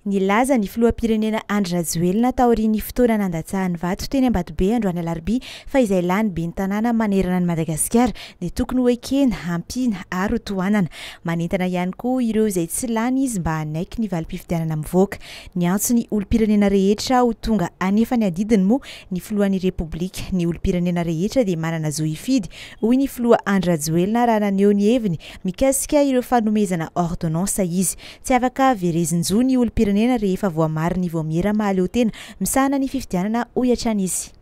Nilaza ny filoham-pirenena Andry Rajoelina taorian'ny fotoana nandatsahany vato teny Ambatobe androany alarobia fa izay lany ben'ny tanàna manerana an'i Madagasikara dia tokony ho ekena, hampiana ary ho tohanana. Manentana ihany koa ireo izay tsy lany izy mba hanaiky ny valim-pifidianana mivoaka. Niantso ny olom-pirenena rehetra ho tonga hanefa ny adidiny moa ny filohan'ny Repoblika. Ny olom-pirenena rehetra dia manana zo hifidy, hoy ny filoha Andry Rajoelina raha naneho ny heviny mikasika ireo fanomezana ordonnance izy. Tsy afaka verezin-jo ny olom-pirenena rehefa voamarin'ny vaomiera mahaleo tena misahana ny fifidianana, hoy hatrany izy.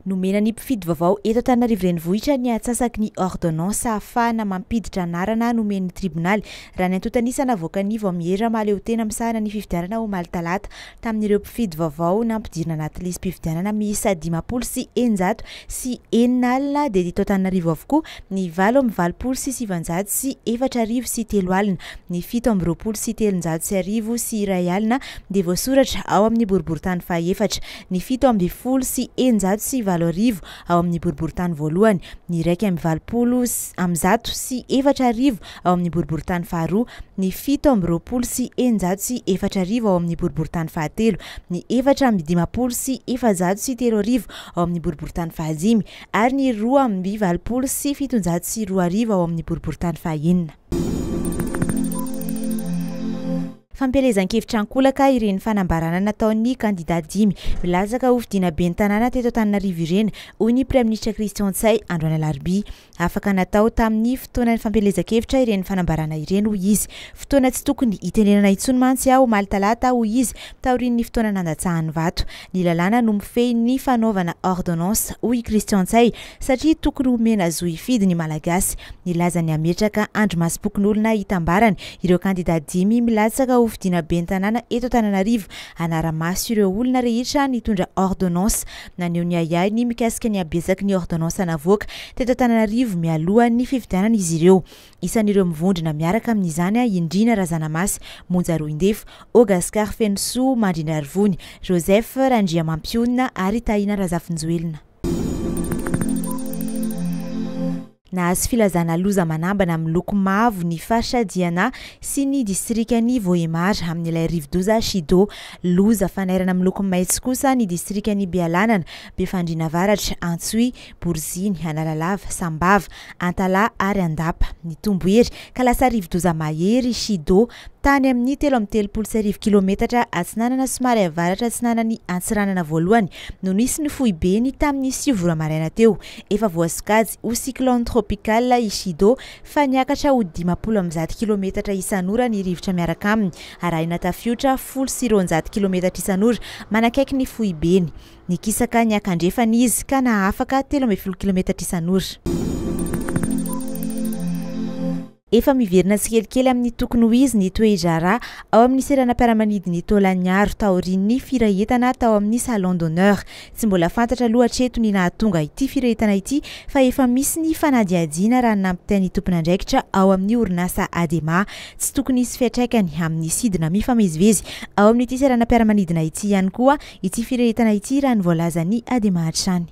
Nomena ny mpifidy vaovao eto Antananarivo Renivohitra ny antsasaky ny ordonnance ahafahana mampiditra anarana nomen'ny tribonaly, raha ny antontan'isa navoakan'ny vaomiera mahaleo tena misahana ny fifidianana omaly talata. Tamin'ireo mpifidy vaovao nampidirina anaty lisi-pifidianana miisa 650 dia teto Antananarivo avokoa ny 1988 0, ny 1327 21 dia voasoratra ao amin'ny boriborintany fahaefatra, ny 1617 ao amin'ny boriborintany voalohany, ny 481 04 ao amin'ny boriborintany faharoa, ny 627 ao amin'ny boriborintany fahatelo, ny 454 ao amin'ny boriborintany fahadimy, ary ny 27 82 ao amin'ny boriborintany fahenina. Fampielezan-kevitra ankolaka ireny fanambarana nataon'ny kandida dimy milatsaka ho fidiana ben'ny tanàna teto Antananarivo ireny, hoy ny Praiminisitra Christian Ntsay androany alarobia. Afaka natao tamin'ny fotoanan'ny fampielezan-kevitra ireny fanambarana ireny, hoy izy. Fotoana tsy tokony hitenenana intsony mantsy aho omaly talata, hoy izy, taorian'ny fotoana nandatsahany vato. Ny lalàna no mifehy ny fanaovana ordonnance, hoy i Christian Ntsay, satria tokony homena zo hifidy ny Malagasy. Nilaza ny hametraka andrimasom-pokonolona hitambarany ireo kandida dimy milatsaka ho fidiana ben'ny tanàna eto Antananarivo hanara-maso ireo olona rehetra nitondra ordonnance. Naneho ny ahiahiny mikasika ny habetsaky ny ordonnance navoaka teto Antananarivo mialohan'ny fifidianana izy ireo. Isan'ireo mivondrona miaraka amin'izany i Ndrina Razanamasy, Monja Roindefo, Ogascar Fenosoa Mandrindrarivony, Joseph Randriamampionona ary Tahina Razafinjoelina. Nahazo filazana loza manambana miloko mavo ny faritra Diana sy ny distrikan'i Vohemar amin'ilay rivodoza Chido. Loza fanairana miloko maitso kosa ny distrikan'i Bealanana, Befandriana Avaratra, Antsohihy, Boriziny, Analalava, Sambava, Antalaha ary Andapa. Nitombo hery ka lasa rivodoza mahery Chido tany amin'ny 1033 kilometatra atsinanana somary avaratra atsinanan'i Antsiranana voalohany no nisy ny foibeny tamin'ny sivy ora maraina teo. Efa voasokajy ho cyclone tropical i Chido fa niakatra ho 150 kilometatra isan'ora ny rivotra miaraka aminy, arahina tafiotra 210 kilometatra isan'ora manakaiky ny foibeny. Nikisaka niakandrefana izy ka nahafaka 13 kilometatra isan'ora. Efa miverina tsikelikely amin'ny tokony ho izy ny toe-draharaha ao amin'ny seranam-piaramanidin'i Taolagnaro taorian'ny firehetana tao amin'ny Salon d'honneur. Tsy mbola fantatra aloha hatreto ny nahatonga ity firehetana ity fa efa misy ny fanadihadiana raha ny nampitain'ny tompon'andraikitra ao amin'ny orinasa Adema. Tsy tokony hisy fiantraikany amin'ny sidina mifamezivezy ao amin'ity seranam-piaramanidina ity ihany koa ity firehetana ity raha ny voalazan'ny Adema hatrany.